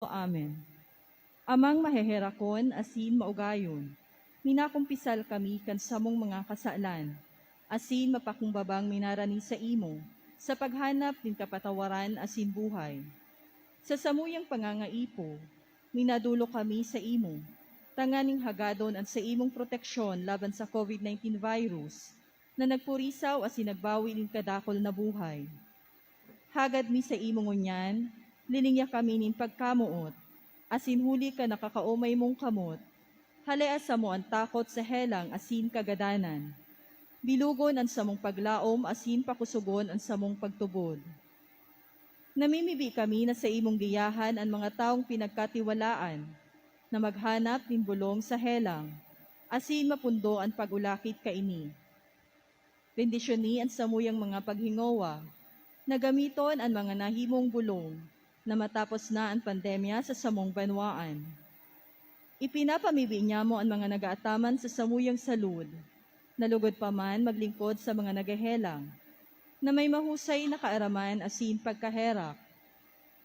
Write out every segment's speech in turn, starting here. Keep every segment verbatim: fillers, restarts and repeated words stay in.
Amen. Amang maheherakon asin maugayon, minakumpisal kami kan samong mga kasalan, asin mapakumbabang minarani saimo sa paghanap nin kapatawaran asin buhay. Sa samuyang pangangaipo, minadolok kami saimo, tanganing hagadon an saimong proteksyon laban sa COVID nineteen virus na nagpurisaw asin nagbawi nin kadakul na buhay. Hagad mi saimo ngunyan, liningya kami nin pagkamoot, asin huli kan nakakaomay mong kamot, halea samo an takot sa helang asin kagadanan. Bilogon an samong paglaom asin pakosogon an samong pagtubod. Namimibi kami na saimong giyahan an mga tawong pinagkatiwalaan na maghanap nin bolong sa helang, asin mapundo an pag-ulakit kaini. Bendisyoni an samuyang mga paghingowa, na gamiton an mga nahimong bolong na matapos na an pandemya sa samong banwaan. Ipinapamibi niamo an mga nagaataman sa samuyang salud, na lugod pa man maglingkod sa mga naghehelang, na may mahusay na kaaraman asin pagkaherak.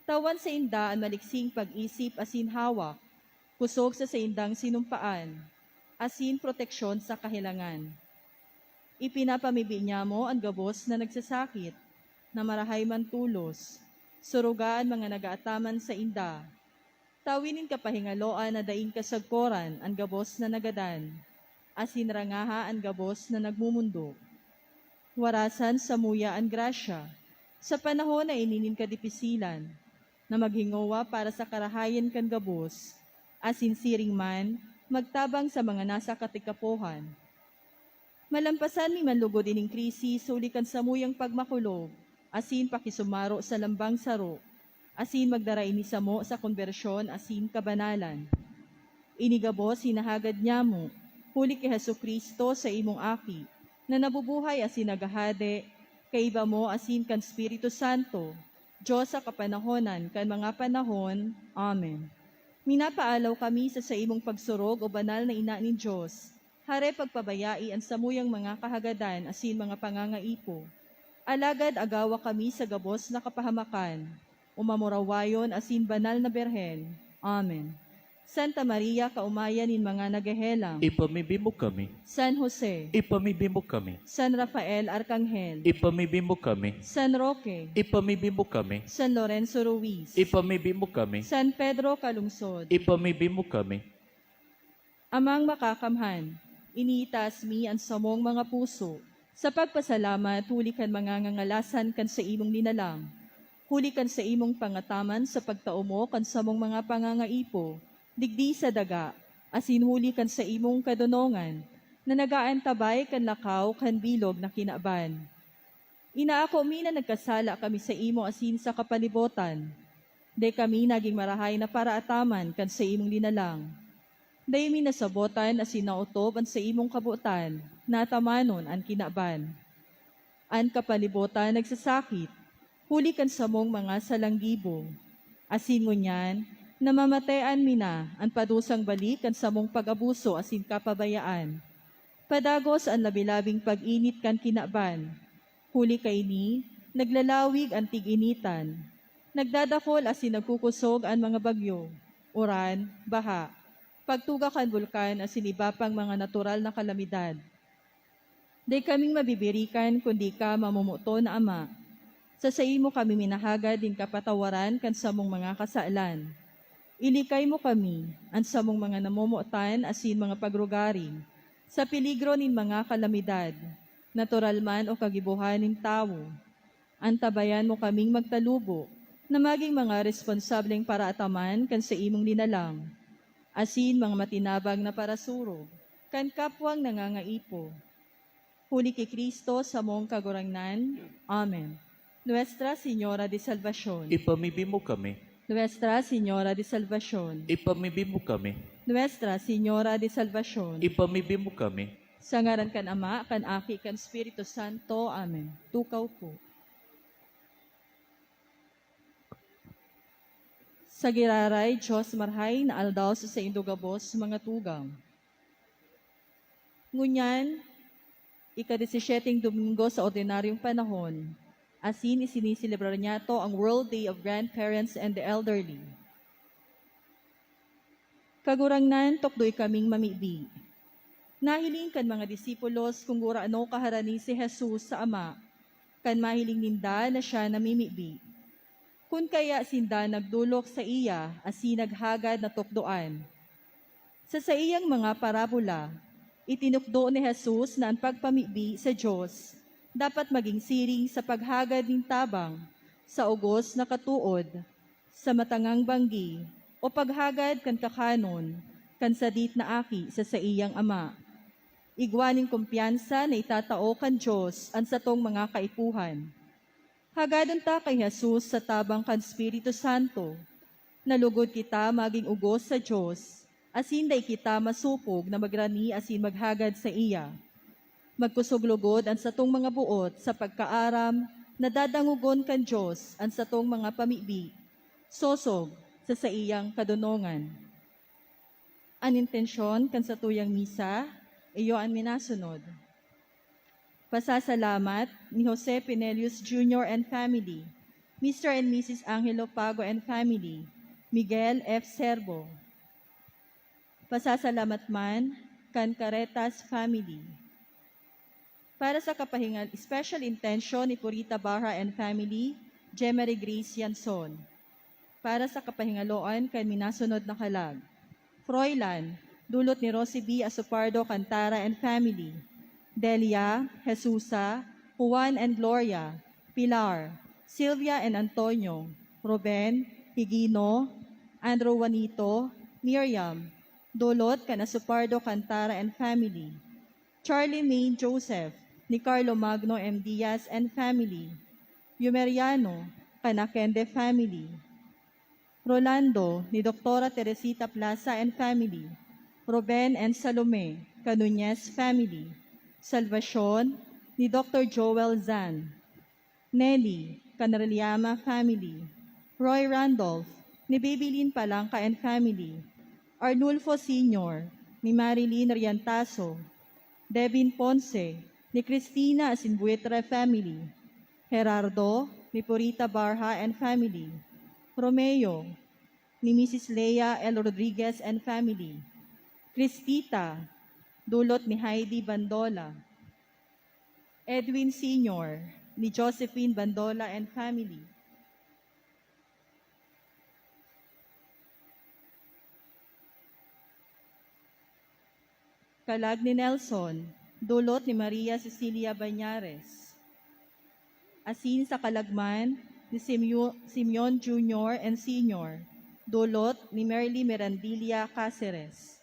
Tawan sainda an maliksing pag-isip asin hawak, kosog sa saindang sinumpaan, asin proteksyon sa kahelangan. Ipinapamibi niamo an gabos na nagsasakit, na marahay man tolos, suruga an mga nagaataman sainda. Tawi nin kapahingaloan na daing kasagkoran an gabos na nagadan, asin rangaha an gabos na nagmumundok. Warasan samuya an grasya sa panahon na ini nin kadipisilan, na maghingowa para sa karahayan kan gabos, asin siring man magtabang sa mga nasa katikapohan. Malampasan mi man lugod ining krisis huli kan samuyang pagmakulog asin pakisumaro sa lambang saro, asin magdara ini samo sa konbersyon asin kabanalan. Ini gabos hinahagad niamo, huli ki Jesu-Cristo, saimong Aki, na nabubuhay asin naghahade kaiba mo asin kan Espiritu Santo, Dios sa kapanahonan kan mga panahon. Amen. Minapaalaw kami sa saimong pagsurog, o banal na Ina nin Dios, hare pagpabayai an samuyang mga kahagadan asin mga pangangaipo. Alagad agawa kami sa gabos na kapahamakan, o mamurawayon asin banal na Birhen. Amen. Santa Maria, kaomayan nin mga naghehelang. Ipamibi mo kami. San Jose. Ipamibi mo kami. San Rafael Arkanghel. Ipamibi mo kami. San Roque. Ipamibi mo kami. San Lorenzo Ruiz. Ipamibi mo kami. San Pedro Calungsod. Ipamibi mo kami. Amang Makakamhan, iniitaas mi an samong mga puso sa pagpasalamat huli kan mga ngangalasan kan saimong linalang, huli kan saimong pangataman sa pagtao mo kan samong mga pangangaipo digdi sa daga, asin huli kan saimong kadonongan na nag-aantabay kan lakaw kan bilog na kinaban. Inaako mi na nagkasala kami saimo asin sa kapalibotan. Dai kami nagin marahay na paraataman kan saimong linalang. Dai mi nasabotan asin naotob an saimong kabotan na atamanon an kinaban. An kapalibotan nagsasakit, huli kan samong mga salanggibo. Asin ngunyan, namamatean mi na an padusang balik kan samong pag-abuso asin kapabayaan. Padagos an labi-labing pag-init kan kinaban. Huli kaini, naglalawig an tig-initan. Nagdadakol asin nagkukosog an mga bagyo, uran, baha, pagtuga kan bulkan asin iba pang mga natural na kalamidad. Dai kaming mabibirikan kundi ka, mamomoton na Ama. Sa saimo kami minahagad nin kapatawaran kan samong mga kasalan. Ilikay mo kami, an samong mga namomotan asin mga pagrugari, sa peligro nin mga kalamidad, natural man o kagibohan nin tawo. Antabayan mo kaming magtalubo na magin mga responsableng paraataman kan saimong linalang, asin mga matinabang na parasurog kan kapwang nangangaipo. Huli ki Cristo samong Kagurangnan. Amen. Nuestra Señora de Salvacion. Ipamibi mo kami. Nuestra Señora de Salvacion. Ipamibi mo kami. Nuestra Señora de Salvacion. Ipamibi mo kami. Sa ngaran kan Ama, kan Aki, kan Espiritu Santo. Amen. Tukaw po. Sa giraray, Dios marahay na aldaw sa saindo gabos, mga tugang. Ngunyan, ika-disisyeteng Domingo sa ordinaryong panahon, asin isiniselebrar niyato ang World Day of Grandparents and the Elderly. Kagurangnan, tukdoy kaming mamibi. Nahiling kan mga disipulos kung gurano kaharani si Jesus sa Ama, kan mahiling ninda na siya namimibi. Kun kaya sinda nagdolok saiya asin naghagad na tukdoan. Sa saiyang mga parabola, itinukdo ni Jesus na an pagpamibi sa Dios dapat magin siring sa paghagad nin tabang, sa ugos na katood, sa matangang banggi, o paghagad kan kakanon kan sadit na aki sa saiyang Ama. Igwa nin kumpiyansa na itatao kan Dios an satong mga kaipuhan. Hagadon ta ki Jesus sa tabang kan Espiritu Santo, na lugod kita magin ugos sa Dios, asin dai kita masopog na magrani asin maghagad saiya. Magkusog lugod an satong mga boot sa pagkaaram na dadangogon kan Dios an satong mga pamibi, sosog sa saiyang kadonongan. An intensyon kan satuyang misa, iyo an minasunod. Pasasalamat ni Jose Pinelius Junior and family, Mister and Missus Angelo Pago and family, Miguel F. Serbo. Pasasalamat man kan Caretas family. Para sa kapahingal, special intention ni Purita Barha and family, Jemery Grace Yanson. Para sa kapahingaloan kan minasunod na kalag. Froilan, dulot ni Rosie B. Asopardo Cantara and family. Delia, Jesusa, Juan and Gloria, Pilar, Sylvia and Antonio, Ruben, Higino, Andrew Juanito, Miriam, dulot kan Asopardo Cantara and family. Charlie Main Joseph, ni Carlo Magno M. Diaz and family. Yumeriano, kan Akende family. Rolando, ni Doktora Teresita Plaza and family. Ruben and Salome, kan Nunez family. Salvacion, ni Doktor Joel Zan. Nelly, kan Riliama family. Roy Randolph, ni Babylin Palangka and family. Arnulfo Senior, ni Marilyn Riantaso. Devin Ponce, ni Cristina asin Buitre family. Gerardo, ni Purita Barha and family. Romeo, ni Missus Lea L. Rodriguez and family. Cristita, dulot ni Heidi Bandola. Edwin Senior, ni Josephine Bandola and family. Kalag ni Nelson, dulot ni Maria Cecilia Bañares. Asin sa kalag man ni Simeo-, Simeon Junior and Senior, dulot ni Merly Mirandilla Caceres.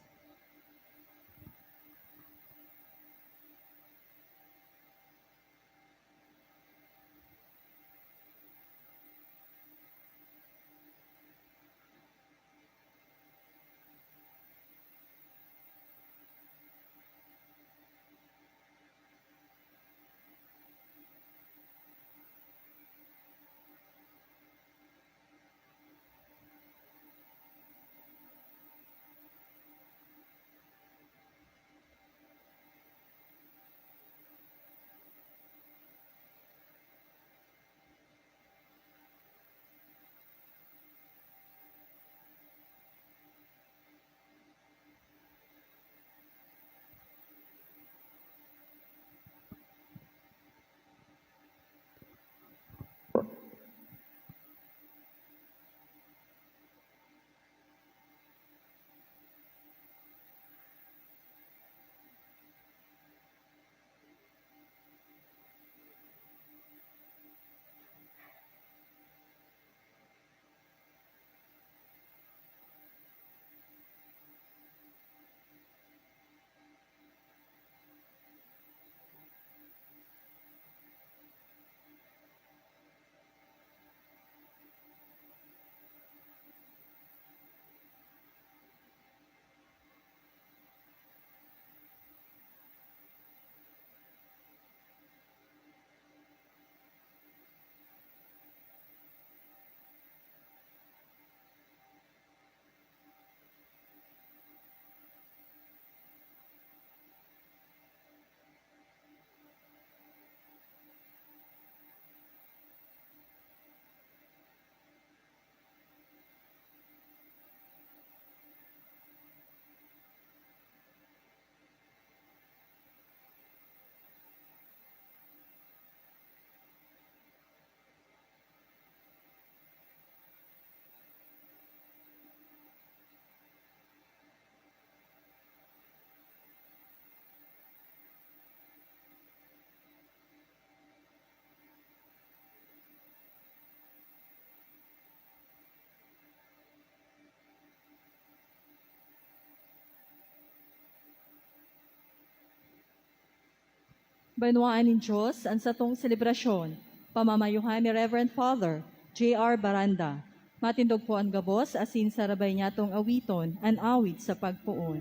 Banwaan nin Diyos an satong selebrasyon. Pamamayuhan ni Reverend Father J R Baranda. Matindog po an gabos asin sarabay niyatong awiton an awit sa pagpoon.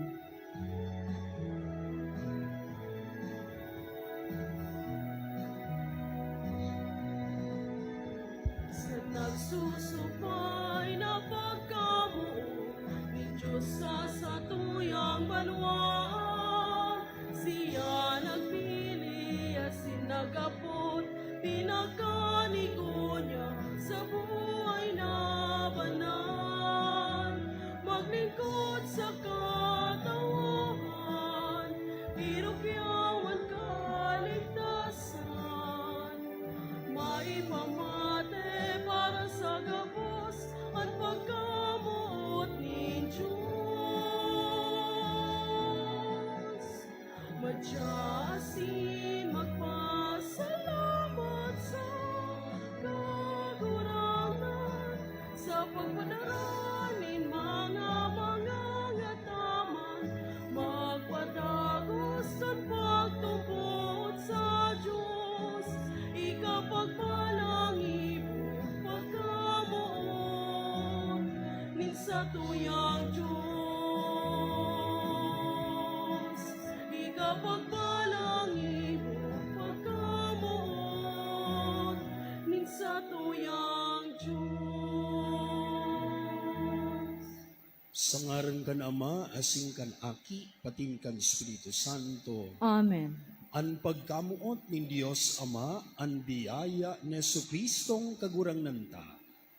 Sa nagsusupay na pagkamoot nin Diyos sa satuyang banwa, siya nagpili asin nagapot, pinagkanigo niya sa buhay na banal. Maglingkod sa katawhan, irukyaw an kaligtasan. Maipamate para sa gabos an pagkamoot nin Diyos. Madya asin magpasalamat sa Kagurangnan sa pagpadara nin mga mangangataman. Magpadagos an pagtubod sa Diyos, ikapagpalangibo pagkamoot nin satuyang Diyos, ikapagpalangibo pagkamoot nin satuyang Diyos. Sa ngaran kan Ama, asin kan Aki, patin kan Espiritu Santo. Amen. An pagkamoot nin Dios Ama, an biyaya ni Jesu-Cristong Kagurangnan ta,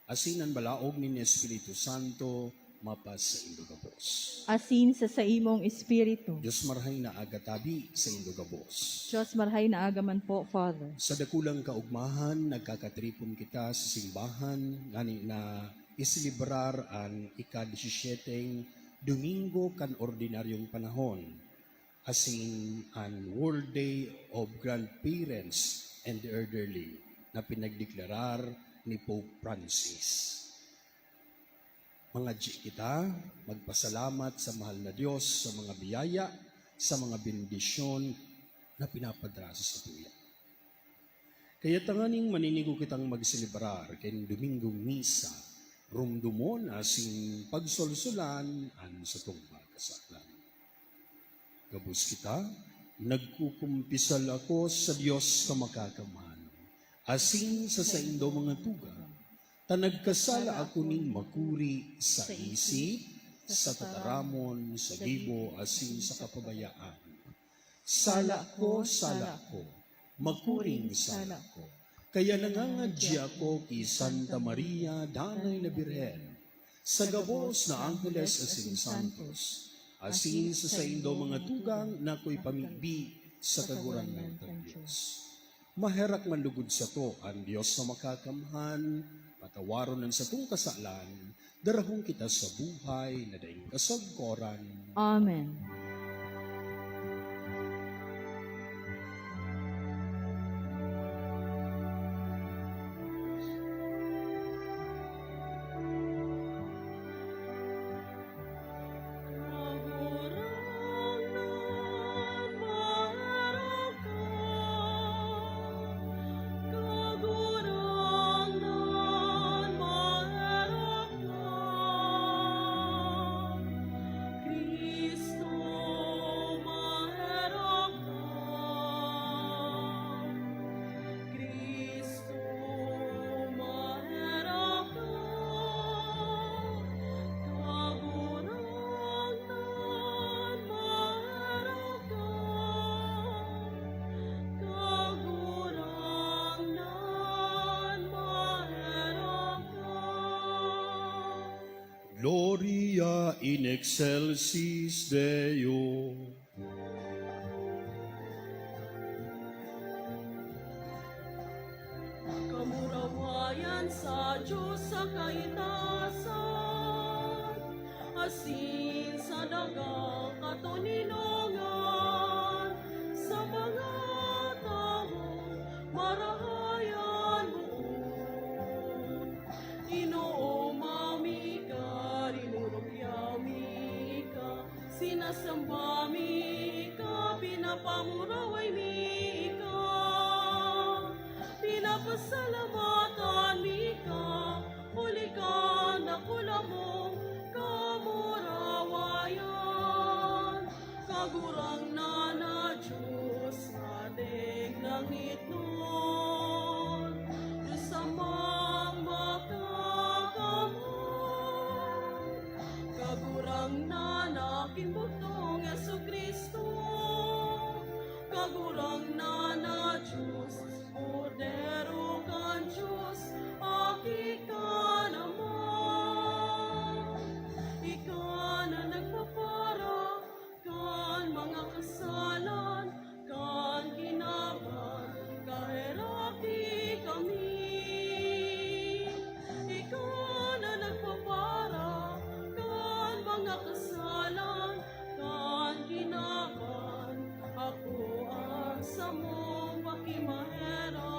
asin an balaog nin Espiritu Santo, mapasaindo gabos. Asin sa saimong espiritu. Dios marahay na aga tabi saindo gabos. Dios marahay na aga man po, Father. Sa dakulang kaugmahan, nagkakatripon kita sa simbahan, ngani na iselebrar an ika-disisyeteng Domingo kan Ordinaryong Panahon, asin an World Day of Grandparents and the Elderly na pinagdeklarar ni Pope Francis. Mangadyi kita, magpasalamat sa mahal na Dios sa mga biyaya, sa mga bendisyon na pinapadara sa satuya. Kaya tanganing maninigo kitang magselebrar kan Domingong Misa, rumdomon asin pagsolsolan an satong mga kasalan. Gabos kita, nagkukumpisal ako sa Dios na makakamhan, asin sa saindo mga tugang, ta nagkasala ako nin makuri sa isip, sa tataramon, sa gibo, asin sa kapabayaan. Sala ko, sala ko, makuring sala ko. Kaya nangangadyi ako ki Santa Maria, Danay na Birhen, sa gabos na angheles asin santos, asin sa saindo mga tugang na akoy pamibi sa Kagurangnan tang Dios. Maherak man lugod sato an Dios na makakamhan, patawaron an satong kasalan, darahon kita sa buhay na daing kasagkoran. Amen. Cristo, maherak ka, Kagurangnan, maherak ka, Kagurangnan, maherak ka. Gloria in excelsis Deo. Kamurawayan sa Dios sa kaitaasan, asin sa dagang katoninongan, sa mga tawong marahay an boot. Inooma mi ka, rinurukyaw mi ka, sinasamba mi ka, pinapamuraway mi ka, Salamatan mi ka, huli kan dakula mong kamurawayan. Kagurangnan na Diyos, Hadeng langitnon, Diyos Amang makakamot. Kagurangnan na aking bugtong Jesu-Cristo, Kagurangnan na Diyos, Kordero kan Diyos, Aki kan Ama. Ika na nagpapara kan mga kasalan kan kinaban, kaheraki kami. Ika na nagpapara kan mga kasalan kan kinaban, ako ang samong pakimaherak.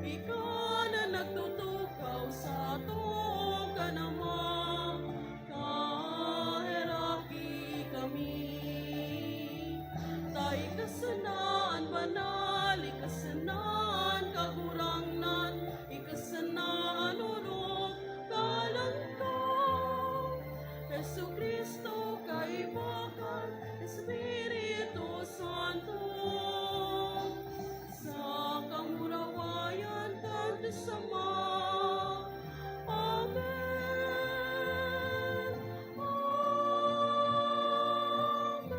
Ika na nagtutukaw sa atong kanamang, kaheraki kami. Ta ika sana an banal, ika sana an kagurangnan, ika sana an orog kan langkaw. Jesu-Cristo, kaiba kan Espiritu Santo, sa kamurawayan kan Dios Ama. Amen. Amen.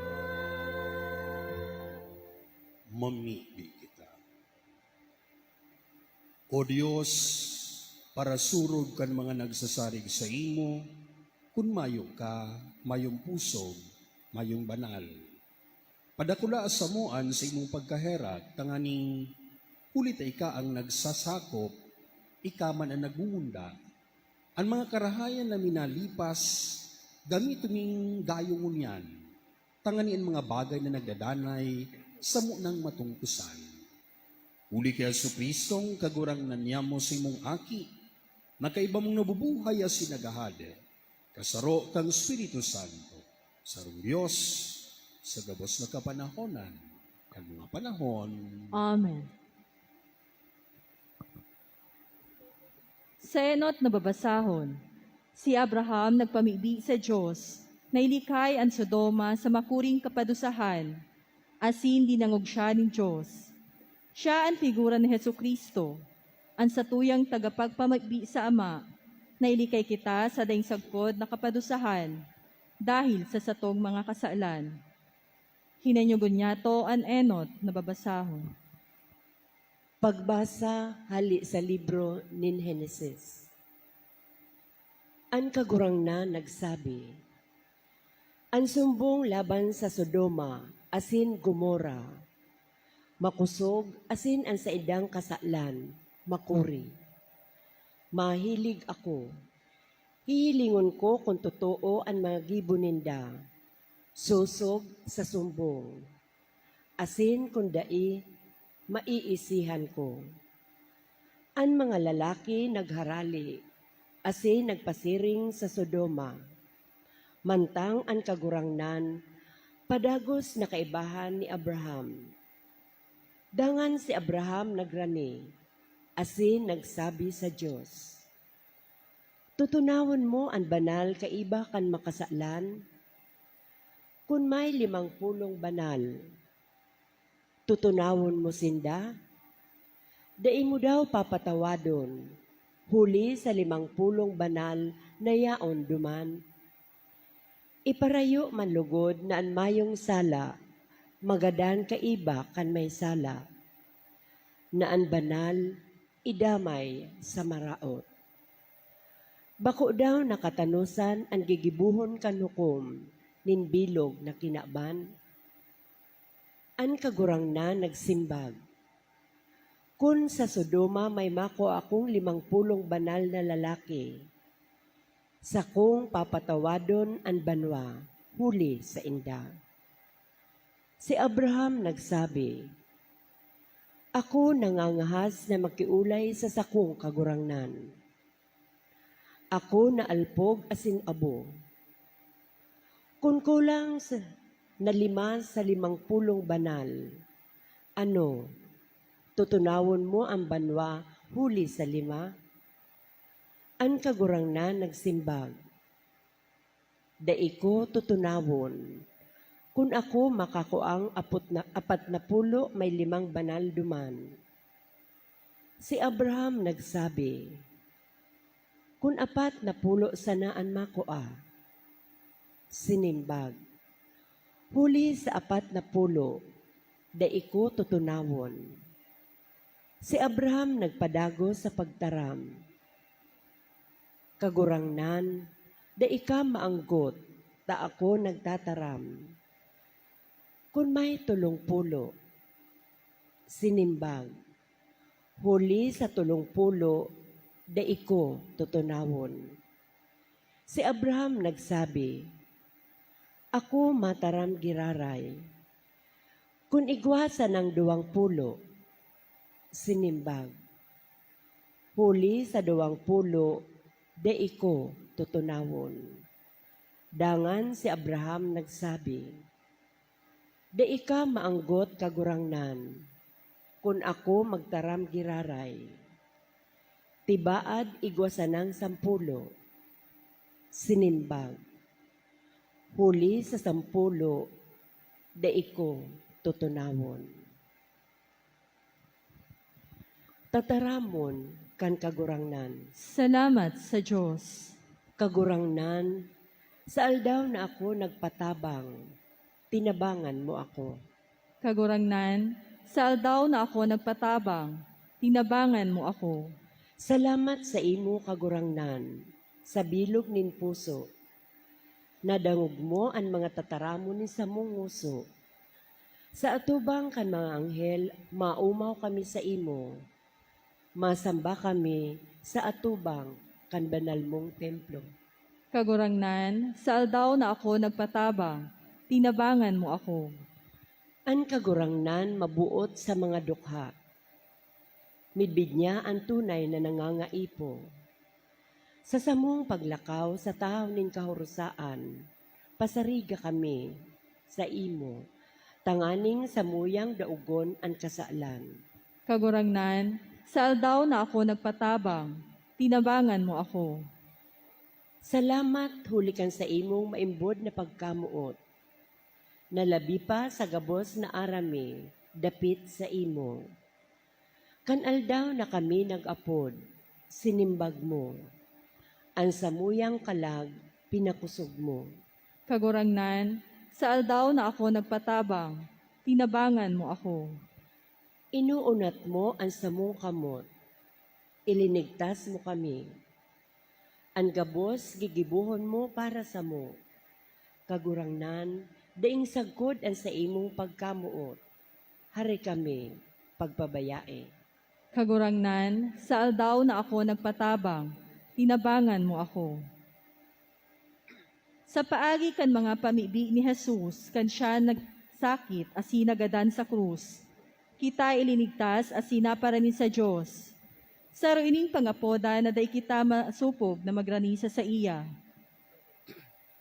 Mamibi kita. O Dios, parasurog kan mga nagsasarig saimo, kun mayo ka, mayong pusog, mayong banal. Padakula samo an saimong pagkaherak, tanganing huli ta ika an nagsasakop, ika man an nagmumunda. An mga karahayan na minalipas, gamiton ming gayo ngunyan, tanganing an mga bagay na nagdadanay, samo nang matungkosan. Huli ki Jesu-Cristong Kagurangnan niyamo, saimong Aki, na kaiba mong nabubuhay asin naghahade, kasaro kan Espiritu Santo, sarong Dios, sa gabos na kapanahonan kan mga panahon. Amen. Sa enot na babasahon, si Abraham nagpamibi sa Dios na ilikay an Sodoma sa makuring kapadusahan, asin dinangog siya nin Dios. Siya an figura ni Jesu-Cristo, an satuyang tagapagpamibi sa Ama, na ilikay kita sa daing sagkod na kapadusahan dahil sa satong mga kasalan. Hinanyogon niyato an enot na babasahon. Pagbasa hale sa libro nin Henesis. An Kagurangnan nagsabi, "An sumbong laban sa Sodoma asin Gomorra, makosog asin an saindang kasalan, makuri. Mahilig ako. Hihilingon ko kun totoo an mga gibo ninda, sosog sa sumbong. Asin kun dai, maiisihan ko." An mga lalaki nagharale asin nagpasiring sa Sodoma, mantang an Kagurangnan padagos na kaibahan ni Abraham. Dangan si Abraham nagrani asin nagsabi sa Dios, "Tutunawon mo an banal kaiba kan makasalan? Kun may limang pulong banal, tutunawon mo sinda? Dai mo daw papatawadon, huli sa limang pulong banal na yaon duman? Iparayo man logod na an mayong sala magadan kaiba kan may sala, na an banal idamay sa maraot. Bako daw nakatanosan an gigibohon kan hukom nin bilog na kinaban?" An Kagurangnan nagsimbag, "Kun sa Sodoma may makua akong limang pulong banal na lalaki, sakong papatawadon an banwa huli sainda." Si Abraham nagsabi, "Ako nangangahas na makiolay sa sakong Kagurangnan. Ako naalpog asin abo. Kun kulang sa, na lima sa limang pulong banal, ano, Tutunawon mo an banwa huli sa lima?" An Kagurangnan nagsimbag, "Dai ko tutunawon, kun ako makakuang apot na, apat na pulo may limang banal duman." Si Abraham nagsabi, "Kun apat na pulo sana an makua?" Sinimbag, "Huli sa apat na pulo, dai ko tutunawon." Si Abraham nagpadagos sa pagtaram, "Kagurangnan, dai ka maanggot ta ako nagtataram. Kun may tolong pulo?" Sinimbag, "Huli sa tolong pulo, dai ko tutunawon." Si Abraham nagsabi, "Ako mataram giraray. Kun igwa sanang duwang pulo?" Sinimbag, "Huli sa duwang pulo, dai ko tutunawon." Dangan si Abraham nagsabi, "Dai ka maanggot, Kagurangnan, kun ako magtaram giraray. Tibaad igwa sanang sampulo." Sinimbag, "Huli sa sampulo, dai ko tutunawon." Tataramon kan Kagurangnan. Salamat sa Dios. Kagurangnan, sa aldaw na ako nagpatabang, tinabangan mo ako. Kagurangnan, sa aldaw na ako nagpatabang, tinabangan mo ako. Salamat sa imo, Kagurangnan, sa bilog nin puso. Nadangog mo an mga tataramon nin samong ngoso. Sa atubang kan mga anghel, maomaw kami saimo. Masamba kami sa atubang kan banal mong templo. Kagurangnan, sa aldaw na ako nagpatabang, tinabangan mo ako. An Kagurangnan maboot sa mga dukha. Midbid niya an tunay na nangangaipo. Sa samong paglakaw sa tahaw nin kahorosaan, pasariga kami saimo, tanganing samuyang daogon an kasalan. Kagurangnan, sa aldaw na ako nagpatabang, tinabangan mo ako. Salamat huli kan saimong maimbod na pagkamoot. Na labi pa sa gabos na aram mi dapit saimo. Kan aldaw na kami nag-apod, sinimbag mo. An samuyang kalag, pinakosog mo. Kagurangnan, sa aldaw na ako nagpatabang, tinabangan mo ako. Inuunat mo an samong kamot, ilinigtas mo kami. An gabos gigibohon mo para samo. Kagurangnan, daing sagkod an saimong pagkamoot. Hari kami, pagpabayae. Kagurangnan, sa aldaw na ako nagpatabang, tinabangan mo ako. Sa paagi kan mga pamibi ni Jesus kan siya nagsakit asin nagadan sa krus, kita ilinigtas asin naparani sa Dios. Saro ining pangapodan na dai kita masopog na magrani sa saiya.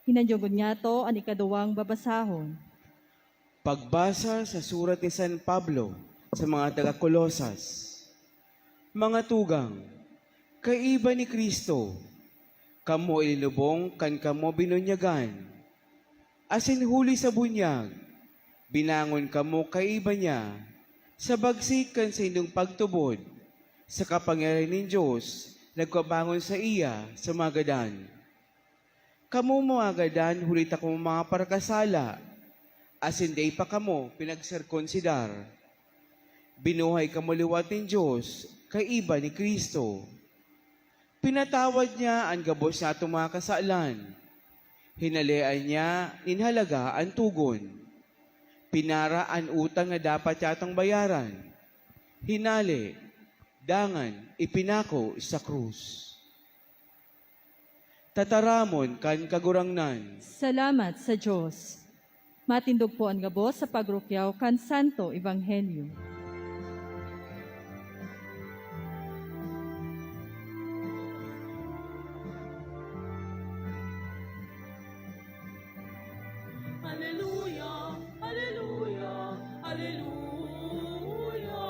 Hinanyog ngunyato an ikaduwang babasahon. Pagbasa sa surat ni San Pablo sa mga taga Colosas. Mga tugang, kaiba ni Cristo, kamo ilinubong kan kamo binunyagan, asin huli sa bunyag, binangon kamo kaiba niya, sa bagsik kan saindong pagtubod, sa kapangyarihan nin Dios, nagpabangon saiya sa mga gadan. Kamo mga gadan, huli ta kamo mga parakasala, asin dai pa kamo pinagsirkunsidar. Binuhay kamo liwat nin Dios, kaiba ni Cristo. Pinatawad niya an gabos natong mga kasalan. Hinalean niya nin halaga an togon. Pinara an utang na dapat yatong bayaran. Hinale, dangan ipinako sa krus. Tataramon kan Kagurangnan. Salamat sa Dios. Matindog po an gabos sa pagrukyaw kan Santo Ebanghelyo. Aleluya, aleluya, aleluya.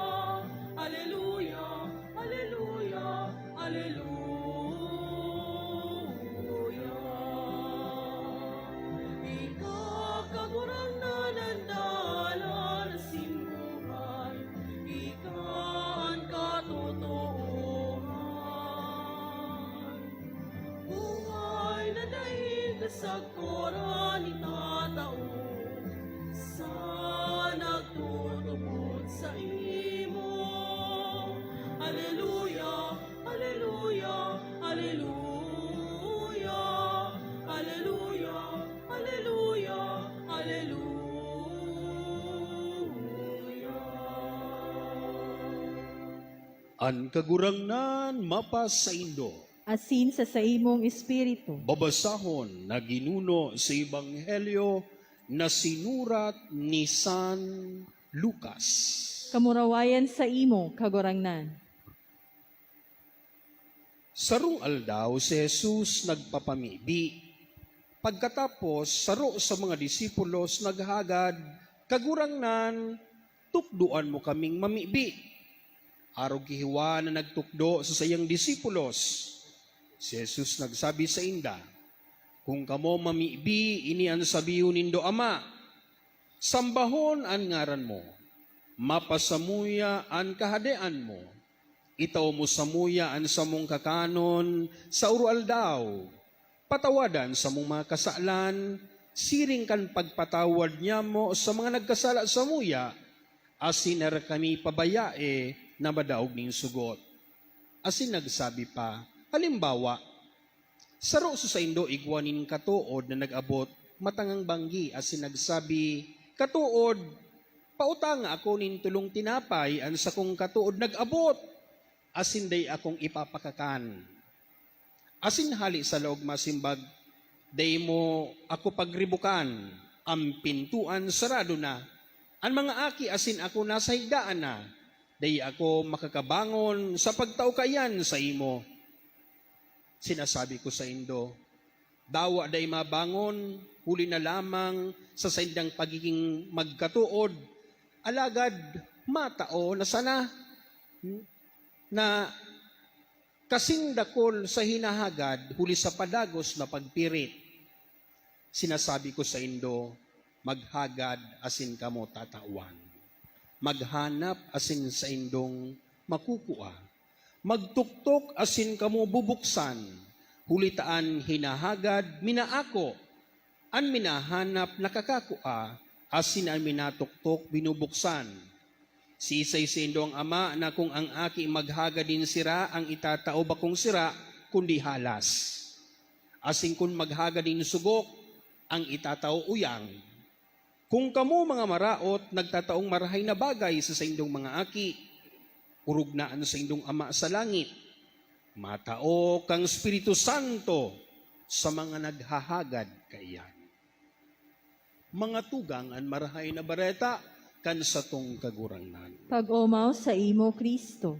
Sagkora ni tatao sa nagtutubod saimo. Aleluya, aleluya, aleluya, aleluya, aleluya, aleluya. An Kagurangnan mapasaindo. Asin sa saimong espiritu. Babasahon na ginuno sa Ebanghelyo na sinurat ni San Lucas. Kamurawayan saimo, Kagurangnan. Sarong aldaw si Jesus nagpapamibi. Pagkatapos, saro sa mga disipulos naghagad, "Kagurangnan, tukdoan mo kaming mamibi." Arog ki Juan na nagtukdo sa saiyang disipulos, si Jesus nagsabi sainda, "Kun kamo mamibi, ini an sabihon nindo, 'Ama, sambahon an ngaran mo. Mapasamuya an kahadean mo. Itao mo samuya an samong kakanon sa uroaldaw. Patawada an samong mga kasalan, siring kan pagpatawad nyamo sa mga nagkasala samuya, asin dai kami pabayae na madaog nin sugot." Asin nagsabi pa, "Halimbawa, saro sa saindo igwa nin katood na nag-abot matangang banggi asin nagsabi, 'Katood, pautanga ako nin tolong tinapay.' An sakong katood nag-abot, asin dai akong ipapakakan. Asin hale sa laog masimbag, 'Dai mo ako pagribukan, an pintoan sarado na. An mga aki asin ako nasa higdaan na. Dai ako makakabangon sa pagtao kaiyan saimo.' Sinasabi ko saindo, dawa dai mabangon, huli na lamang sa saindang pagigin magkatood, alagad matao na sana na kasing dakul sa hinahagad huli sa padagos na pagpirit. Sinasabi ko saindo, maghagad asin kamo tatawan. Maghanap asin saindong makukua. Magtuktok asin kamo bubuksan. Huli ta an hinahagad minaako, an minahanap nakakakua, asin an minatuktok binubuksan. Siisay saindo an ama na kun an aki maghagad nin sira, an itatao bakong sira, kundi halas? Asin kun maghagad nin sugok, an itatao uyang? Kun kamo, mga maraot, nagtataong marahay na bagay sa saindong mga aki, orog na an saindong Ama sa langit matao kan Espiritu Santo sa mga naghahagad kaiyan. Mga tugang, an Marahay na Bareta kan satong Kagurangnan. Pag-omaw saimo, Cristo.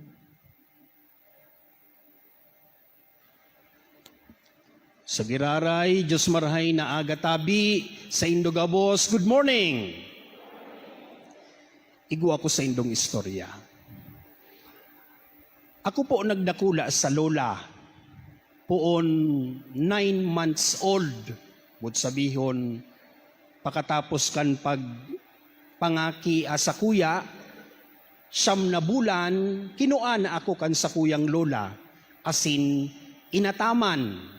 Sa giraray, Diyos marahay na aga tabi, saindo gabos, good morning! Igwa ko saindong istorya. Ako po nagdakula sa lola, poon nine months old, boot sabihon, pakatapos kan pagpangaki, ah, sakuya, siyam na bulan, kinua na ako kan sakuyang lola, asin inataman.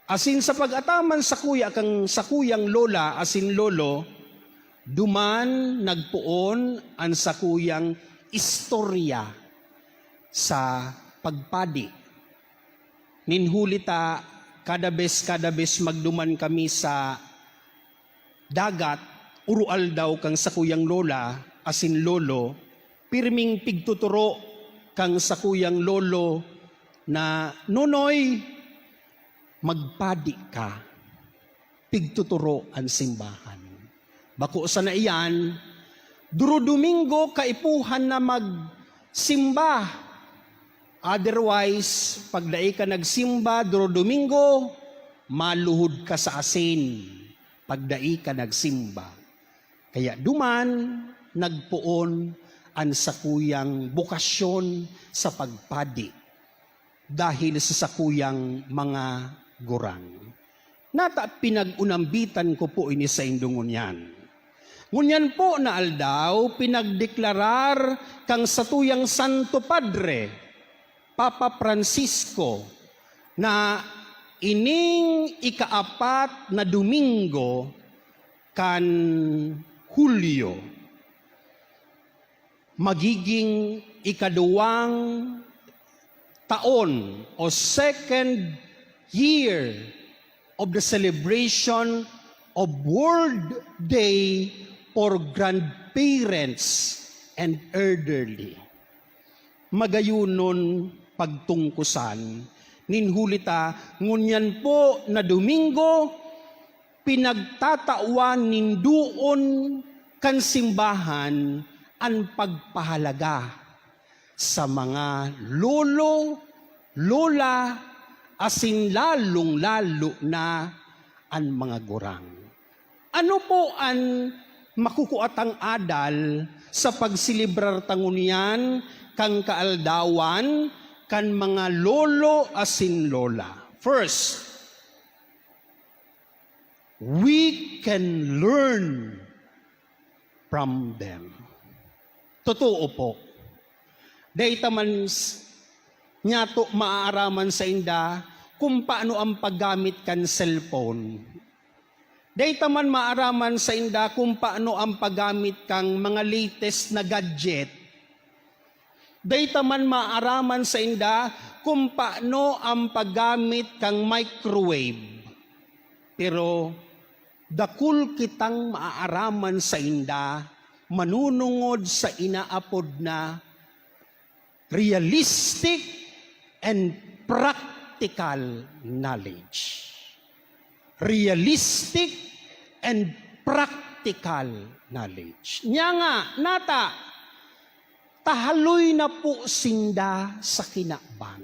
Asin sa pag-ataman sakuya kan sakuyang lola asin lolo, duman nagpoon an sakuyang istorya sa pagpadi. Nin huli ta, kada bes, kada bes magduman kami sa dagat, uroaldaw kan sakuyang lola asin lolo, pirming pigtuturo kan sakuyang lolo na, "Nonoy, magpadi ka." Pigtuturo an simbahan. Bako sana iyan, duro Domingo kaipuhan na magsimba. Otherwise, pag dai ka nagsimba, duro Domingo, maluhod ka sa asin pag dai ka nagsimba. Kaya duman nagpoon an sakuyang bokasyon sa pagpadi dahil sa sakuyang mga gurang. Nata pinag-unambitan ko po ini saindo ngunyan. Ngunyan po na aldaw, pinagdeklarar kang satuyang Santo Padre, Papa Francisco, na Ining ikaapat na Domingo kan Hulyo, magiging ikaduwang taon o second year of the celebration of World Day for Grandparents and Elderly. Magayonon pagtungkosan, nin huli ta ngunyan po na Domingo, pinagtatawan nin duon kan simbahan an pagpahalaga sa mga lolo, lola, asin lalong-lalo na an mga gurang. Ano po an makukuatang adal sa pagselebrar ta ngunyan kan kaaldawan kan mga lolo asin lola? First, we can learn from them. Totoo po. Dai ta man s-, nyato maaaraman sainda kung paano ang paggamit kan cellphone. Dai ta man maaaraman sainda kung paano ang paggamit kan mga latest na gadget. Dai ta man maaraman sainda kung paano ang paggamit kan microwave. Pero dakul kitang maaaraman sainda manunungod sa inaapod na realistic and practical knowledge. Realistic and practical knowledge. Nya nga, nata, tahaloy na po sinda sa kinaban.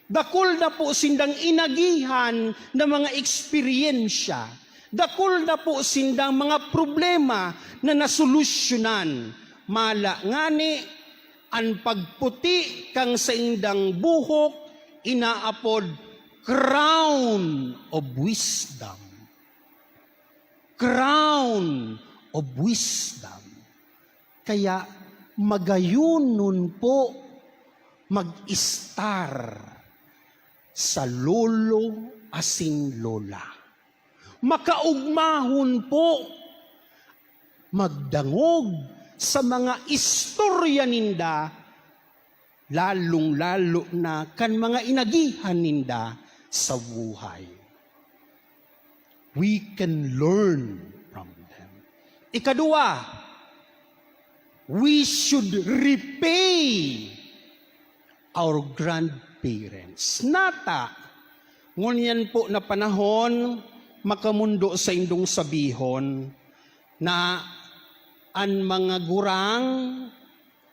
Dakul na po sindang inagihan na mga eksperyensya. Dakul na po sindang mga problema na nasolusyonan. Mala ngani, an pagputi kan saindang buhok inaapod crown of wisdom. Crown of wisdom. Kaya magayonon po mag-estar sa lolo asin lola. Makaugmahon po magdangog sa mga istorya ninda, lalong-lalo na kan mga inagihan ninda sa buhay. We can learn from them. Ikadua, we should repay our grandparents. Nata, ngunyan po na panahon, makamundo saindong sabihon na an mga gurang,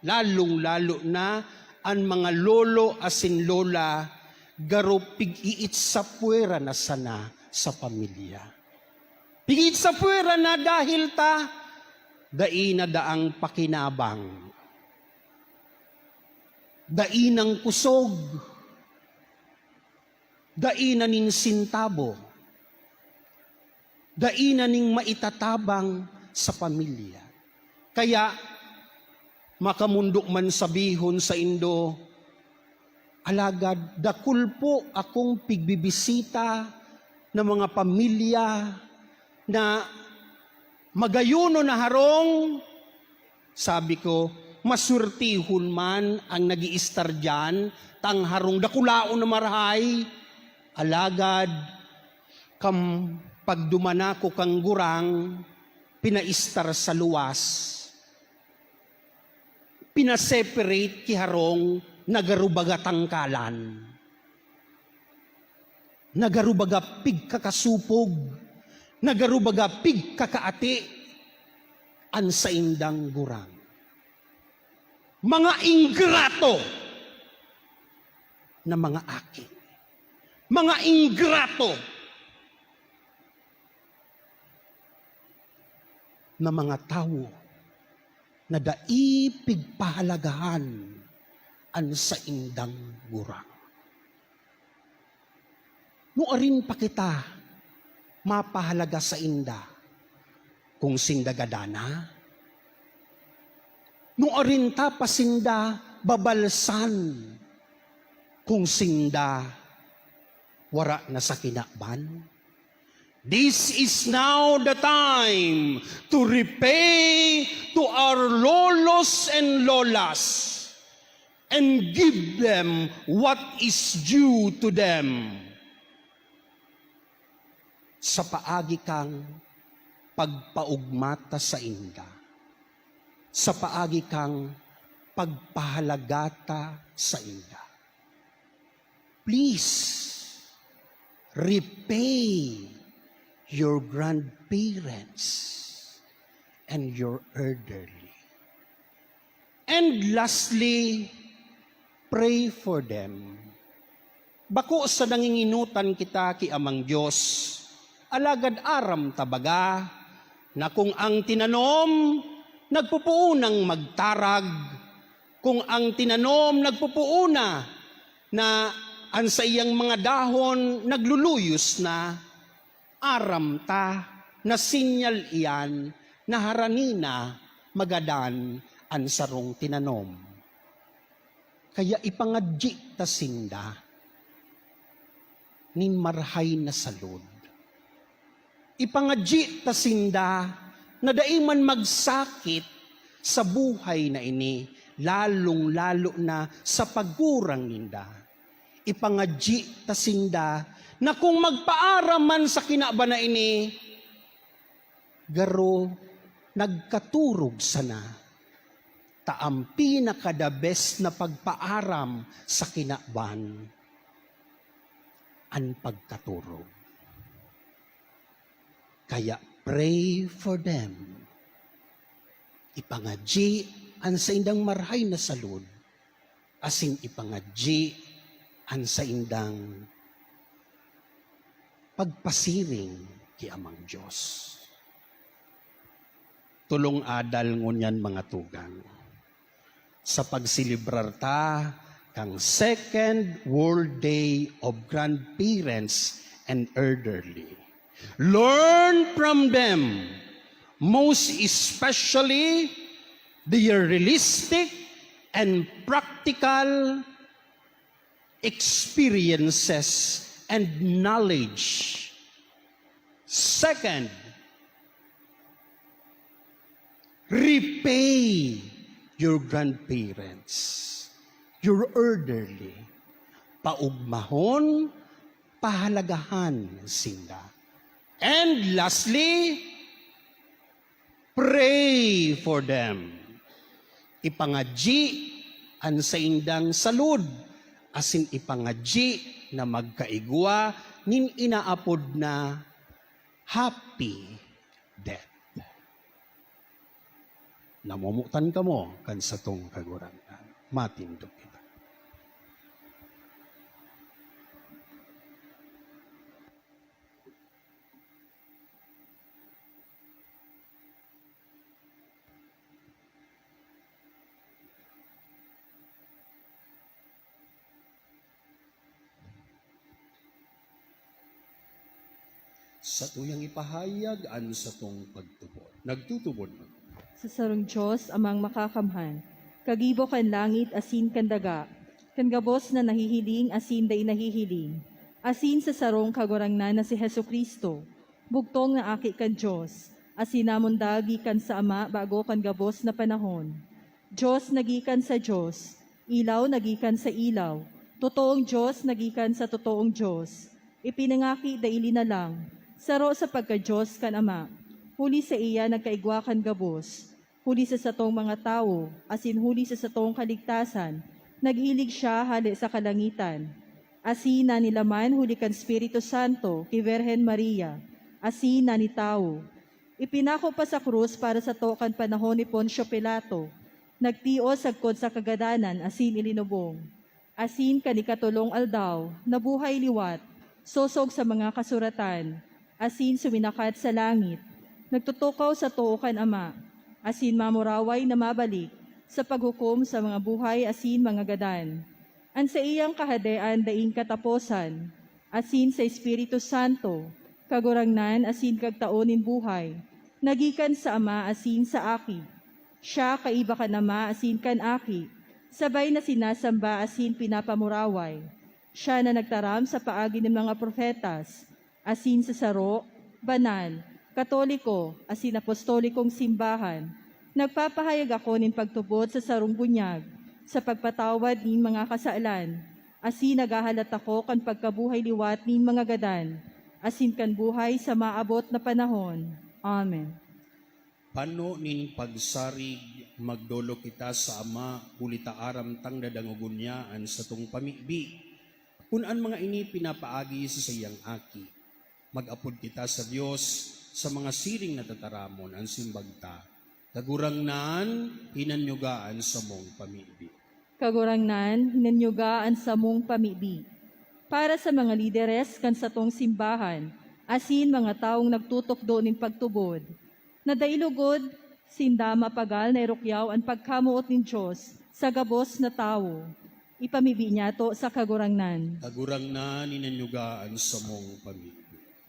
lalong-lalo na an mga lolo asin lola, garo pig-iitsapwera na sana sa pamilya. Pig-iitsapwera na dahil ta dai na daang pakinabang. Dai nang kusog. Dai na nin sentabo. Dai na nin maitatabang sa pamilya. Kaya, makamundo man sabihon saindo, alagad dakul po akong pigbibisita na mga pamilya na magayonon na harong. Sabi ko, maswertehon man ang nag-iistar diyan, ta an harong dakulaon na marahay. Alagad, kan pagduman ako kan gurang, pinaistar sa luwas, pinaseparate ki harong na garo baga tangkalan, na garo baga pigkakasopog, na garo baga pigkakaati an saindang gurang. Mga ingrato na mga aki. Mga ingrato na mga tawo na dai pigpahalagahan an saindang gurang. Nuarin pa kita mapahalaga sainda kung sinda gadan na? Nuarin ta pa sinda babalsan kung sinda Wara na sa kinaban. This is now the time to repay to our lolos and lolas and give them what is due to them. Sa paagi kang pagpaugmata sa inda, sa paagi kang pagpahalagata sa inda. Please, repay your grandparents and your elderly. And lastly, pray for them. Bako sa nanginginutan kita ki Amang Dios, alagad aram ta baga na kung ang tinanom nagpupuunang magtarag, kung ang tinanom nagpupuuna na an saiyang mga dahon nagluluyos na, aram ta na sinyal iyan na harani na magadan an sarong tinanom. Kaya ipangadyi ta sinda nin marahay na salud. Ipangadyi ta sinda na dai man magsakit sa buhay na ini, lalong-lalo na sa pagurang ninda. Ipangadyi ta sinda na kung magpaaram man sa kinaban na ini, garo nagkaturog sana, ta ang pinaka-the best na pagpaaram sa kinaban, an pagkaturog. Kaya pray for them. Ipangadyi an saindang marahay na salud, asin ipangadyi an saindang pagpasiring ki Amang Dios. Tulong adal ngunyan, mga tugang, sa pagselebrar ta kan Second World Day of Grandparents and Elderly. Learn from them, most especially their realistic and practical experiences and knowledge. Second, repay your grandparents, your elderly. Paugmahon, pahalagahan sinda. And lastly, pray for them. Ipangadyi an saindang salud, asin ipangadyi na magkaigwa nin inaapod na happy death. Namomotan kamo kan satong Kagurangnan. Matindog kita. Satuyang ipahayag an satong pagtubod. Nagtutubod man. Sa sarong Dios, Amang Makakamhan, kagibo kan langit asin kan daga, kan gabos na nahihiling asin dai nahihiling, asin sa sarong Kagurangnan na si Jesu-Cristo, bugtong na Aki kan Dios, asin namundag gikan sa Ama bago kan gabos na panahon. Dios na gikan sa Dios, ilaw na gikan sa ilaw, totoong Dios na gikan sa totoong Dios, ipinangaki dai linalang, saro sa pagka-Dios kan Ama, huli saiya nagkaigwa kan gabos, huli sa satong mga tawo, asin huli sa satong kaligtasan, naghilig siya hale sa kalangitan. Asin nanilaman huli kan Espiritu Santo ki Birhen Maria, asin nanitawo. Ipinako pa sa krus para sato kan panahon ni Poncio Pilato, nagtios sagkod sa kagadanan asin ilinubong. Asin kan ikatolong aldaw, nabuhay liwat, sosog sa mga kasuratan, asin suminakat sa langit, nagtutukaw sa too kan Ama, asin mamuraway na mabalik sa paghukom sa mga buhay asin mga gadan. An saiyang kahadean daing kataposan, asin sa Espiritu Santo, Kagurangnan asin Kagtao nin buhay, na gikan sa Ama asin sa Aki. Siya kaiba kan Ama asin kan Aki, sabay na sinasamba asin pinapamuraway. Siya na nagtaram sa paagi nin mga propetas, asin sa saro, banal, katoliko, asin apostolikong simbahan, nagpapahayag ako nin pagtubod sa sarong bunyag, sa pagpatawad nin mga kasalan, asin naghahalat ako kan pagkabuhay liwat nin mga gadan, asin kan buhay sa maabot na panahon. Amen. Pano nin pagsarig, magdolok kita sa Ama, huli ta aram tang dadangogon niya an satong pamibi. Kun an mga ini pinapaagi sa saiyang Aki, mag-apod kita sa Dios sa mga siring na tataramon. An simbag ta, Kagurangnan, hinanyuga an samong pamibi. Kagurangnan, hinanyuga an samong pamibi. Para sa mga lideres kan satong simbahan, asin mga tawong nagtutukdo nin pagtubod, na dai lugod sinda mapagal na irukyaw an pagkamoot nin Dios sa gabos na tawo. Ipamibi niyato sa Kagurangnan. Kagurangnan, hinanyuga an samong pamibi.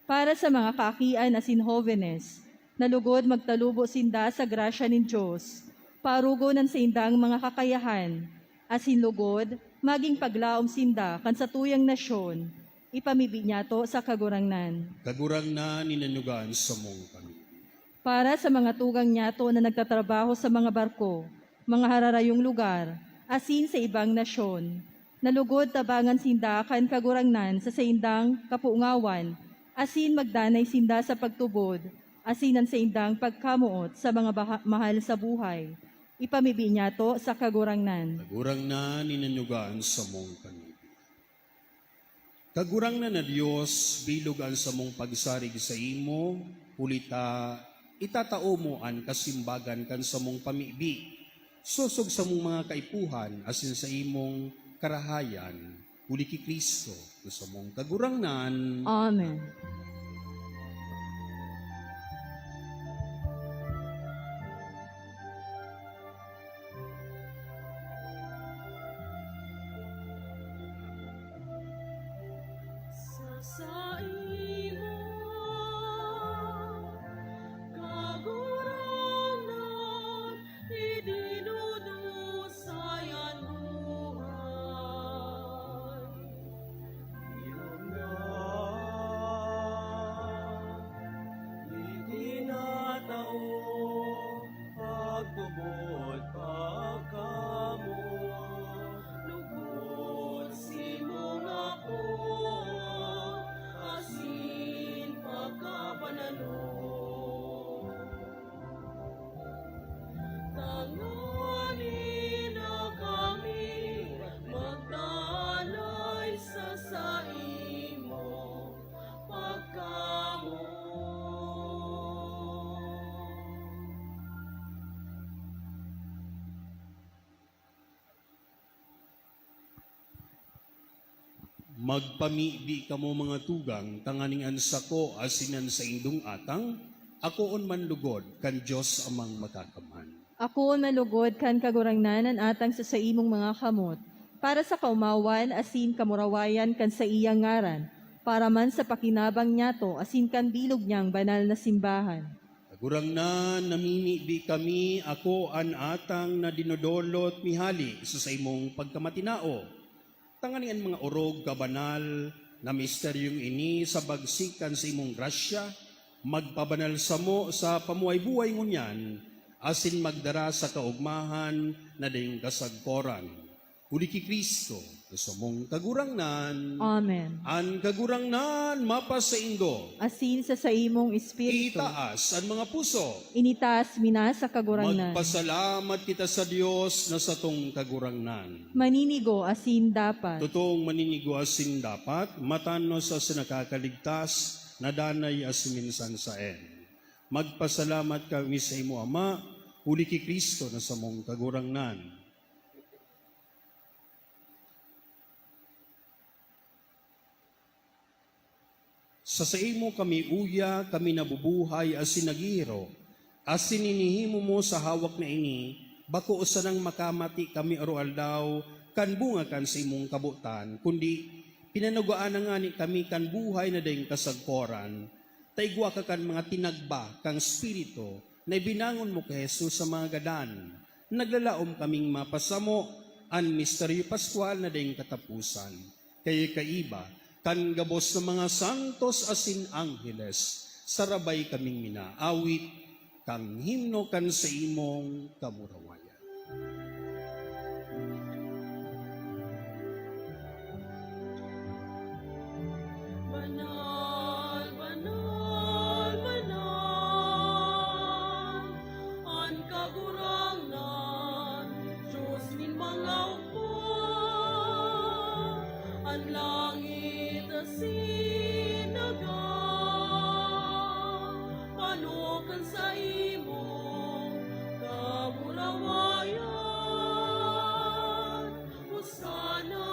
Para sa mga kaakian asin hobenes, na lugod magtalubo sinda sa grasya nin Dios, parugon an saindang mga kakayahan, asin lugod magin paglaom sinda kan satuyang nasyon, ipamibi niyato sa Kagurangnan. Kagurangnan, hinanyuga an samong pamibi. Para sa mga tugang niyato na nagtatrabaho sa mga barko, mga hararayong lugar, asin sa ibang nasyon, na lugod tabangan sinda kan Kagurangnan sa saindang kapungawan, asin magdanay sinda sa pagtubod asin an saindang pagkamoot sa mga baha-, mahal sa buhay. Ipamibi niyato sa Kagurangnan. Kagurangnan, hinanyuga an samong pamibi. Kagurangnan na Dios, bilog an samong pagsarig saimo, huli ta itatao mo an kasimbagan kan samong pamibi, sosog samong mga kaipuhan asin saimong karahayan, huli ki Cristo na samong Kagurangnan. Amen. Sa saimo, Kagurangnan, idinudusay an buhay. Iyo na itinatao, pagtubod, pagkamoot, lugod, simong apo, asin pagkabanalon. Tanganing na kami magdanay sa saimo pagkamoot. Magpamibi kamo, mga tugang, tanganing an sako asin an saindong atang akoon man lugod kan Dios Amang Makakamhan. Akoon man lugod kan Kagurangnan an atang sa saimong mga kamot, para sa kaomawan asin kamurawayan kan saiyang ngaran, para man sa pakinabang niyato asin kan bilog niyang banal na simbahan. Kagurangnan, namimibi kami, ako an atang na dinodolot mi hale sa saimong pagkamatinao, tanganing an mga orog kabanal na misteryong ini, sa bagsik kan saimong grasya, magpabanal samo sa pamuhay-buhay ngunyan, asin magdara sa kaogmahan na daing kasagkoran. Huli ki Cristo, na samong Kagurangnan. Amen. An Kagurangnan mapasaindo. Asin sa saimong espiritu. Itaas an mga puso. Initaas mi na sa Kagurangnan. Magpasalamat kita sa Dios na satong Kagurangnan. Maninigo asin dapat. Totoong maninigo asin dapat, matanos asin nakakaligtas, nadanay asin minsan saen. Magpasalamat kami sa imo, Ama, huli ki Cristo na samong Kagurangnan. Sa saimo kami uya, kami nabubuhay asin naghihiro, asin inihimo mo sa hawak na ini, bako sanang makamati kami aroaldaw kan bunga kan saimong kabotan, kundi pinanugaan na ngani kami kan buhay na daing kasagkoran, ta igwa ka kan mga tinagba kang Espiritu na ibinangon mo ki Jesus sa mga gadan. Naglalaom kaming mapasamo an misteryo paskwal na daing kataposan. Kaya kaiba kan gabos na mga santos asin angheles, sarabay kaming minaawit kan himno kan saimong kamurawayan. Banal, banal, banal, an Kagurangnan, Dios nin mga hukbo. An langit asin daga, pano kan saimong kamurawayan. Hosana,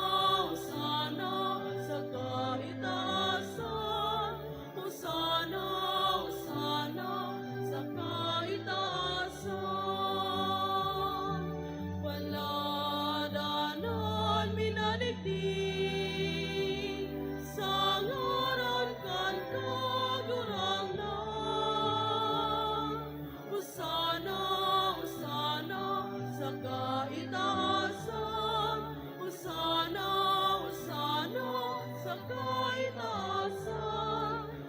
Hosana sa kaitaasan. Hosana, Hosana sa kaitaasan. Palad an minadigdi sa ngaran kan Kagurangnan. Hosana, Hosana sa kaitaasan. Hosana, Hosana sa kaitaasan.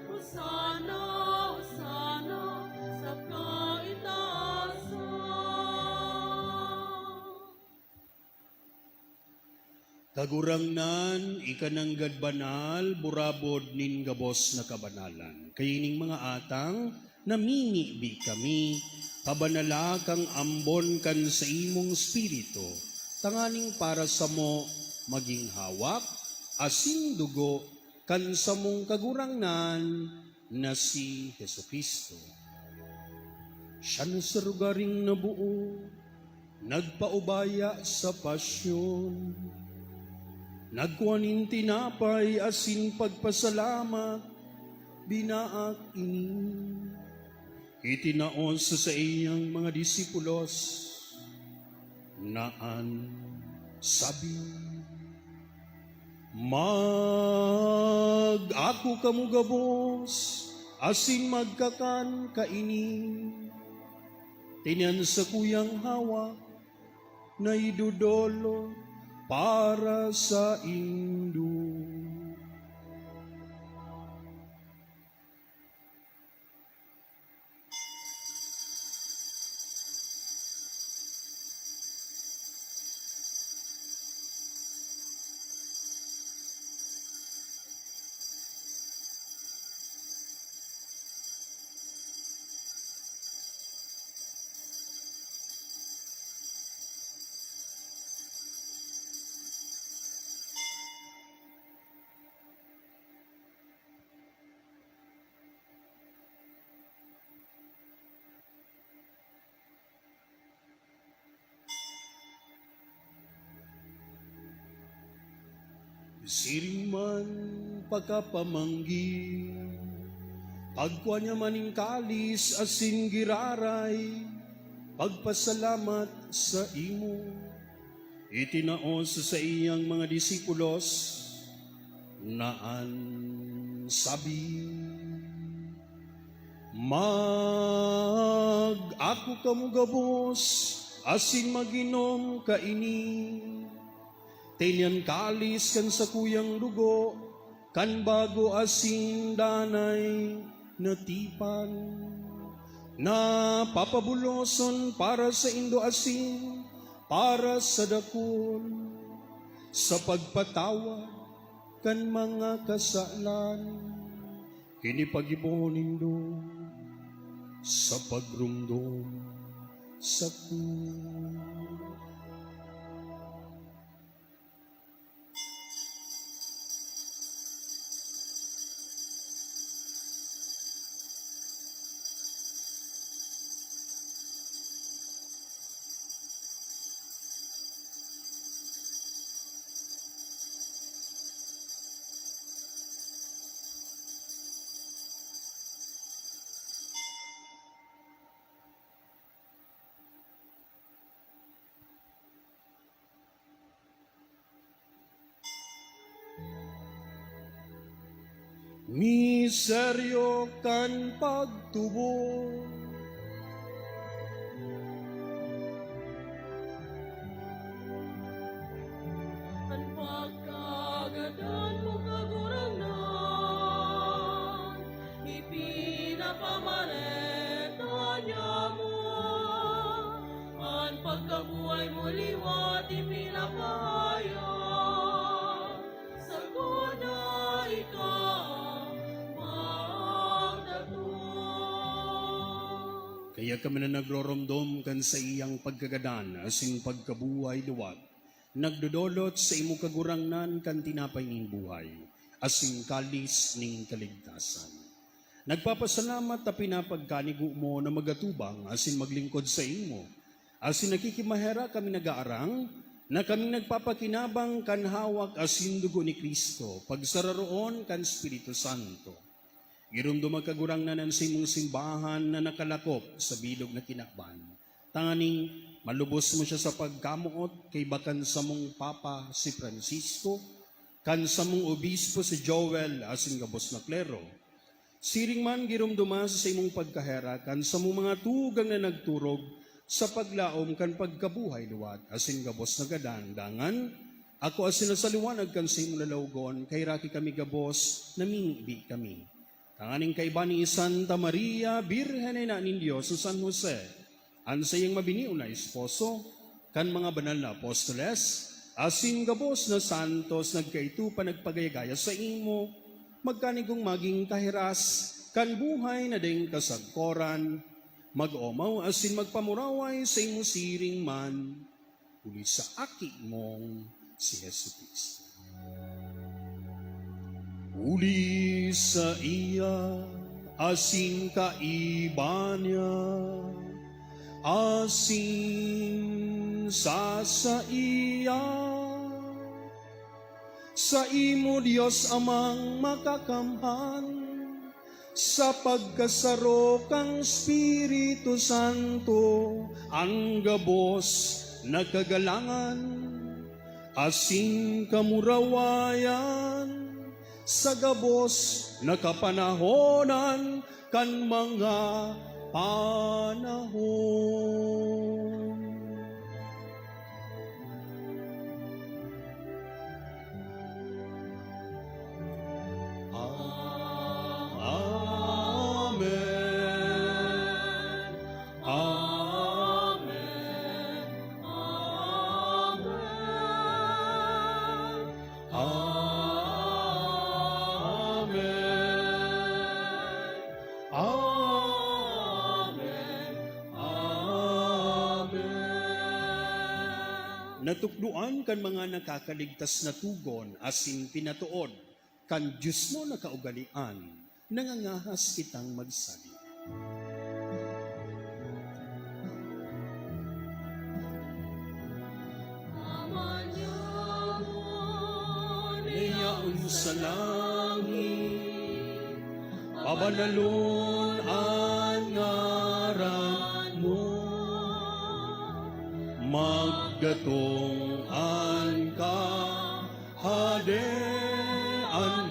Hosana, Hosana sa kaitaasan. Kagurangnan, ika nanggad banal, burabod nin gabos na kabanalan. Kaining mga atang, namimibi kami, pabanala kang ambon kan saimong Espiritu, tanganing para samo magin hawak asin dugo kan samong Kagurangnan na si Jesu-Cristo. Siya na sa rogaring nabuo, nagpaubaya sa pasyon, nagkua nin tinapay asin pagpasalamat, binaak ini, itinao sa saiyang mga disipulos, na an sabi, "Mag-ako kamo gabos asin magkakan kaini. Tini an sakuyang hawak na idodolot para saindo." Siring man pakapamanggi, pagkua niya man nin kalis asin giraray, pagpasalamat saimo, itinao sa saiyang mga disipulos, na an sabi, "Mag-ako kamo gabos asin mag-inom kaini. Tini an kalis kan sakuyang dugo kan bago asin danay na tipan, na papabuloson para saindo asin para sa dakul, sa pagpatawad kan mga kasalan. Ini pag-ibo nindo sa pagromdom sako." Misteryo kan pagtubod. An pagkagadan Kaya kami na nagroromdom kan saiyang pagkagadan asin pagkabuhay liwat, nagdodolot sa imo Kagurangnan kan tinapay nin buhay asin kalis nin kaligtasan. Nagpapasalamat ta pinapagkanigo mo na magatubang asin maglingkod saimo, asin nakikimaherak kami nag-aarang na kaming nagpapakinabang kan hawak asin dugo ni Cristo, pagsararoon kan Espiritu Santo. Giromdoma, Kagurangnan, an saimong simbahan na nakalakop sa bilog na kinaban, tanganing malubos mo siya sa pagkamoot kaiba kan samong Papa si Francisco, kan samong Obispo si Joel asin gabos na klero. Siring man, giromdoma sa saimong pagkaherak an samong mga tugang na nagturog sa paglaom kan pagkabuhay liwat asin gabos na gadan. Dangan, ako asin sa liwanag kan saimong lalawogon, kaheraki kami gabos, namimibi kami. Tanganing kaiba ni Santa Maria, Birhen na ina nin Dios, ni San Jose, an saiyang mabinion na esposo, kan mga banal na apostoles, asin gabos na santos nagkaito pa nagpagayagaya saimo, magkanigong magin kahiras kan buhay na daing kasagkoran, mag-omaw asin magpamuraway saimo siring man, huli sa Aki mong si Jesu-Cristo. Huli saiya asin kaiba niya, asin sa saiya, saimo, Dios Amang Makakamhan, sa pagkasaro kan Espiritu Santo, an gabos na kagalangan asin kamurawayan sa gabos na kapanahonan kan mga panahon. Amen. Amen. Amen. Amen. Amen. Amen. Natukdoan kan mga nakakaligtas na togon asin pinatood kan diosmo na kaugalean, nangangahas kitang magsabi. Ama niamo na yaon sa langit, pabanalon an ngaran mo. Magdatong an kahadean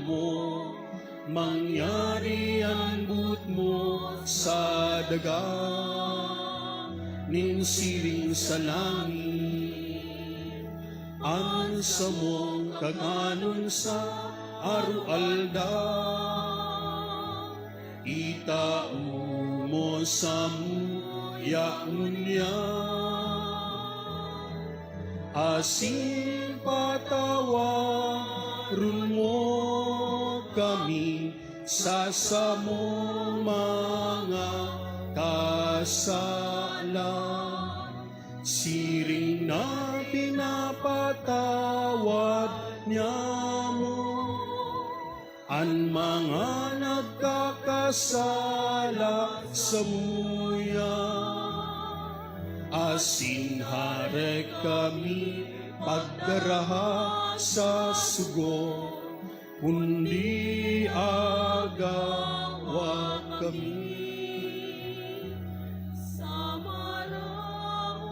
mo. Mangyari an boot mo sa daga nin siring sa langit. An samong kakanon sa aroaldaw, itao mo samuya ngunyan, asin patawaron mo kami sa samong mga kasalan, siring na pinapatawad niamo an mga nagkakasala samuya, asin harek kami pagdaraha sa sugo, kundi agawa kami sa maraot.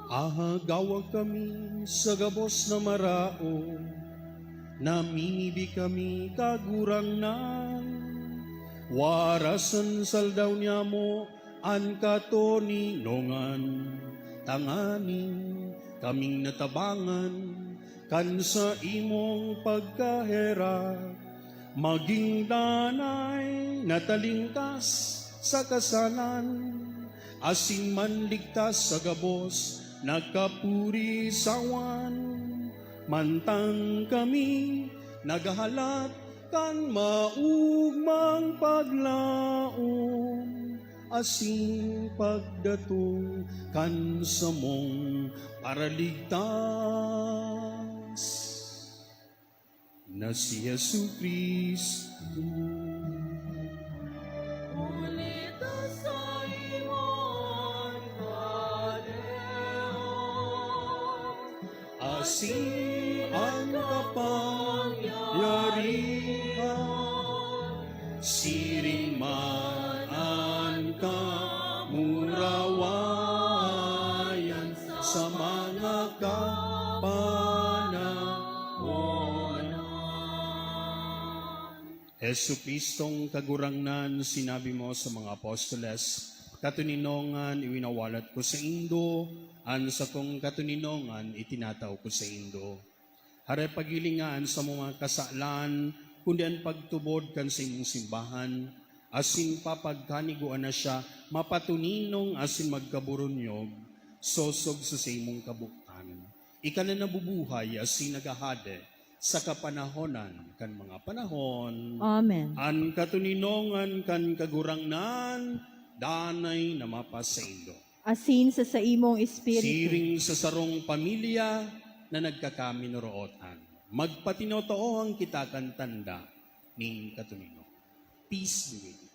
Agawa kami sa gabos na maraot. Namimibi kami, Kagurangnan, warasan sa aldaw niamo an katoninongan, tanganing kaming natabangan kan saimong pagkaherak, magin danay na talingkas sa kasalan, asin manligtas sa gabos na kapurisawan. Mantang kami naghahalat kan maogmang paglaom, asin pagdatong kan samong Paraligtas na si Jesu-Cristo. Huli ta sa imo an kadeon asin an kapangyarihan, siring man an kamurawayan sa mga kapanahonan. Jesu-Cristong Kagurangnan, sinabi mo sa mga apostoles, "Katoninongan iwinawalat ko saindo, an sakong katoninongan itinatao ko saindo." Hare, paghilinga an samong mga kasalan, kundi an pagtubod kan saimong simbahan, asin papagkanigoan na siya mapatoninong asin magkaburunyog, sosog sa saimong kabotan. Ika na nabubuhay asin naghahade sa kapanahonan kan mga panahon. Amen. An katoninongan kan Kagurangnan danay na mapasaindo. Asin sa saimong espiritu. Siring sa sarong pamilya na nagkakaminorootan, magpatinotoohan kita kan tanda nin katoninongan. Peace be with you.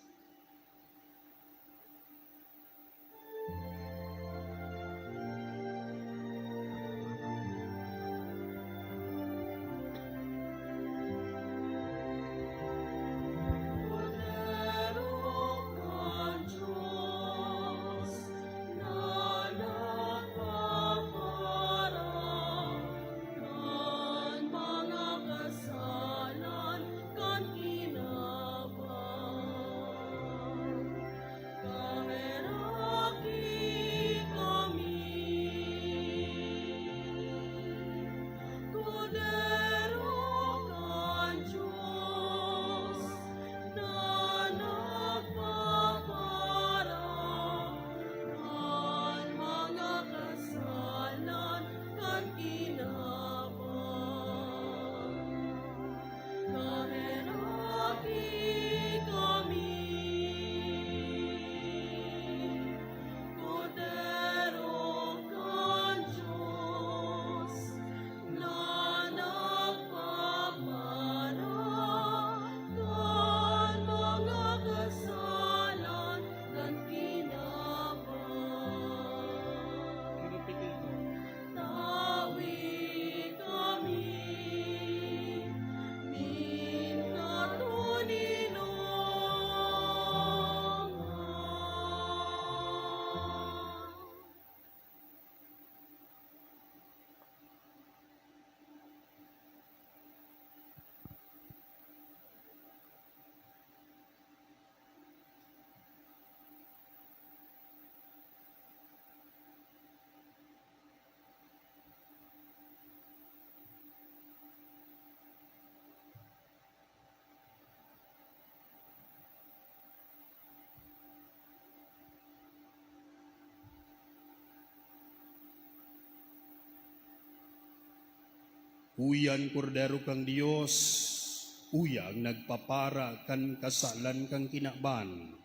Kaheraki kami, Kordero kan Dios, na nagpaparan kan mga kasalan kan kinaban. Kaheraki kami, Kordero kan Dios, na nagpaparan kan mga kasalan kan kinaban. Tawi kami nin katoninongan. Uya an Kordero kan Dios, uya an nagpapara kan kasalan kan kinaban.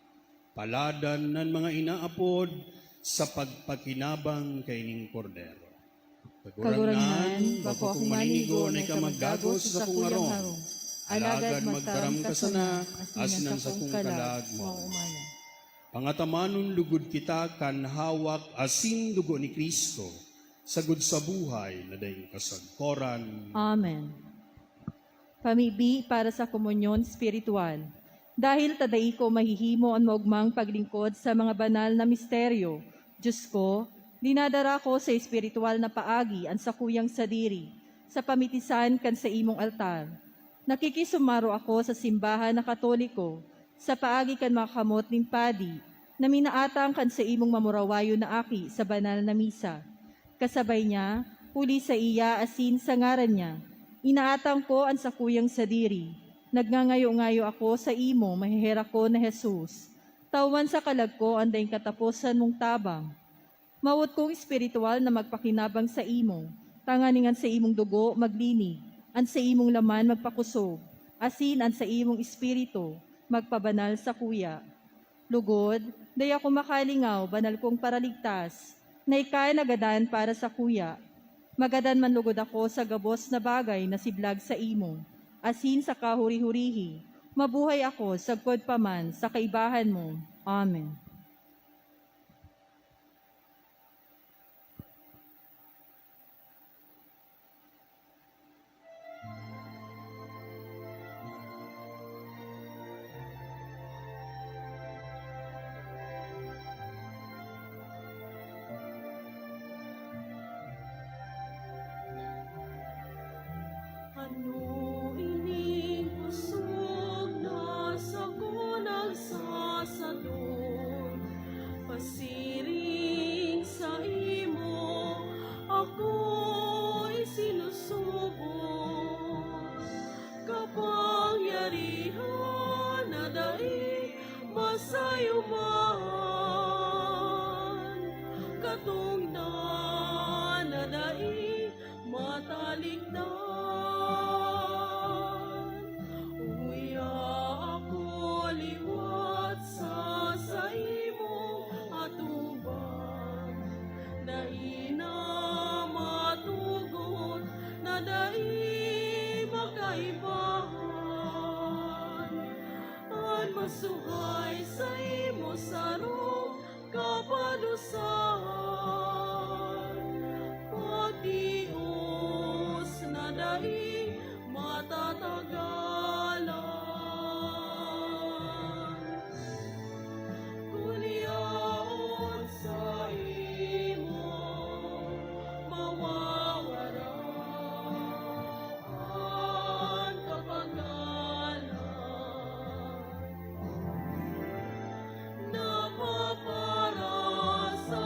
Paladan an mga inaapod sa pagpakinabang kaining Kordero. Kagurangnan, bako akong maninigo na ika magdagos sa sakuyang harong, alagad magtaram ka sana, asin an sakong kalag maomayan. Pangatamanon lugod kita kan hawak asin dugo ni Cristo, sagkod sa buhay na daing kasagkoran. Amen. Pamibi para sa komunyon espiritual. Dahil ta dai ko mahihimo an maogmang paglingkod sa mga banal na misteryo, Diyos ko, dinadara ko sa espiritual na paagi an sakuyang sadiri sa pamitisan kan saimong altar. Nakikisumaro ako sa simbahan na Katoliko sa paagi kan mga kamot nin padi na minaatang kan saimong mamurawayon na aki sa banal na misa. Kasabay niya, huli saiya asin sa ngaran niya, inaatang ko an sakuyang sadiri. Nagngangayo-ngayo ako saimo, maheherakon na Jesus. Tawan sa kalag ko an daing kataposan mong tabang. Mawot kong espiritual na magpakinabang saimo, tanganing an saimong dugo maglinig, an saimong laman magpakosog, asin an saimong espiritu magpabanal sakuya. Lugod, dai ako makalingaw, banal kong Paraligtas, na ika nagadan para sakuya. Magadan man lugod ako sa gabos na bagay na siblag saimo, asin sa kahuri-hurihi, mabuhay ako sagkod pa man sa kaibahan mo. Amen. Ano ining pusog na sako nagsasadol? Pasiring saimo ako'y sinusubong. Kapangyarihan na dai masayoman, katongdan na dai matalikdan. Uya ako liwat sa saimong atubang, dai na matugot na dai makaibahan. An masuhay saimo saro kapadusahan, patios na dai matatagalan. Kun yaon saimo mawawara an kapagalan, Nakakamtan sa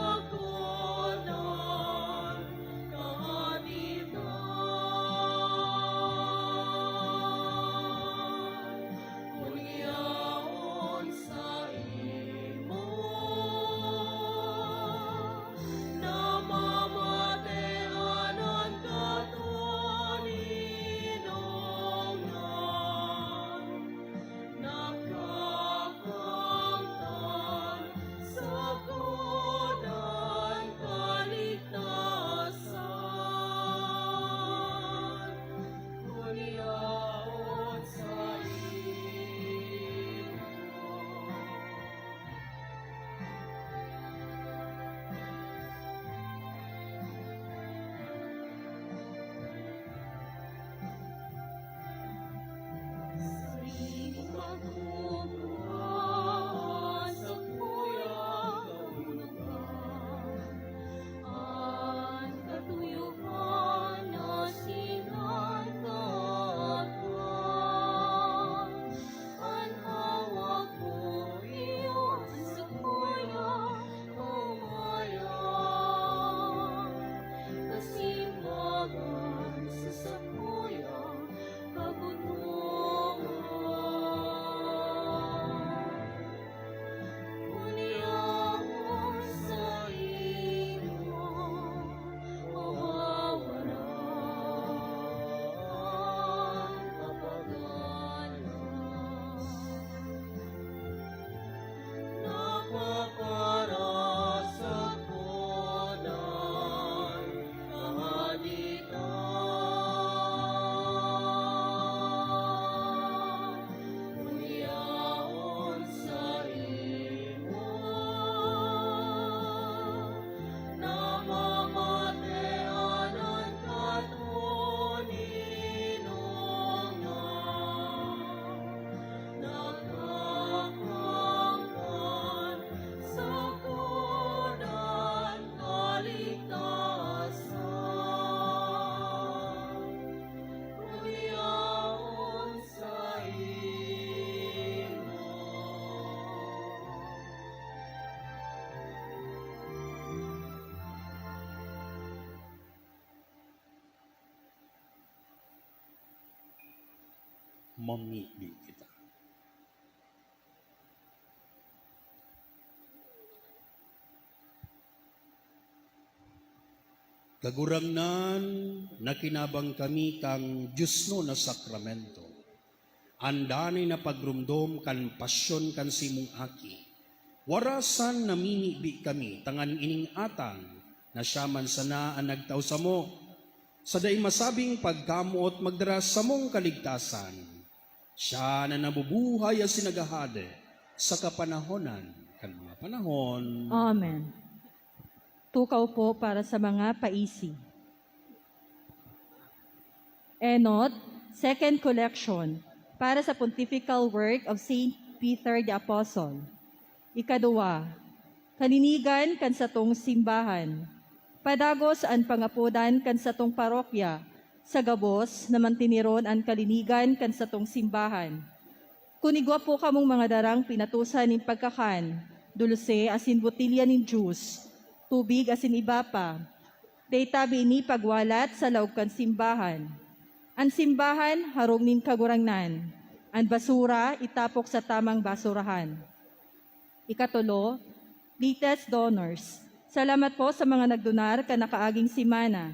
kaligtasan, kun yaon saimo. Mamibi kita. Kagurangnan, nakinabang kami kan diosnon na sakramento, an danay na pagromdom kan pasyon kan saimong Aki, Warasan namimibi kami tanganing ining atang na siya man sana an nagtao samo, sa dai masabing pagkamoot magdara samong kaligtasan. Siya na nabubuhay asin naghahade sa kapanahonan kan mga panahon. Amen. Tukaw po para sa mga paisi. Enot, second collection, para sa pontifical work of Saint Peter the Apostle. Ikaduwa, kalinigan kan satong simbahan. Padagos an pangapodan kan satong parokya, sa gabos na mantiniron an kalinigan kan satong simbahan. Kun igwa po kamong mga darang pinatusan nin pagkakan, dulce asin botilya nin juice, tubig asin iba pa, dai tabi ini pagwalat sa laog kan simbahan. An simbahan harong nin Kagurangnan. An basura itapok sa tamang basurahan. Ikatulo, latest donors. Salamat po sa mga nagdonar kan nakaaging semana.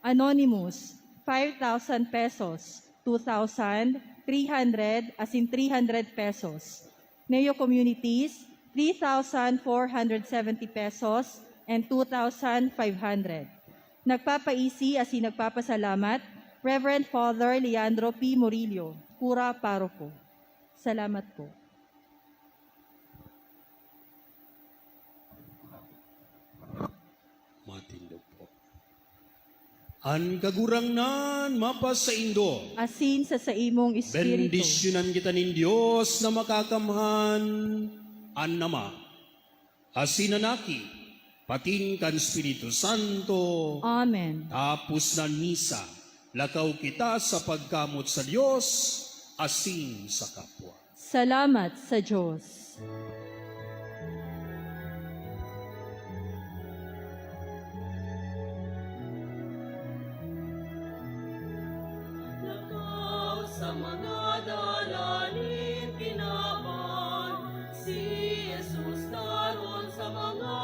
Anonymous, five thousand pesos, two thousand, three hundred, asin three hundred pesos. Neo Communities, three thousand four hundred seventy pesos and two thousand five hundred. Nagpapaisi asin nagpapasalamat, Reverend Father Leandro P. Murillo, Kura Paroko. Salamat po. Matindog po. An Kagurangnan mapasaindo. Asin sa saimong espiritu. Bendisyonan kita nin Dios na makakamhan, an Ama, asin an Aki, patin kan Espiritu Santo. Amen. Tapos na an misa, lakaw kita sa pagkamot sa Dios asin sa kapwa. Salamat sa Dios. Lakaw sa mga dalan nin kinaban, si Jesus daron sa mga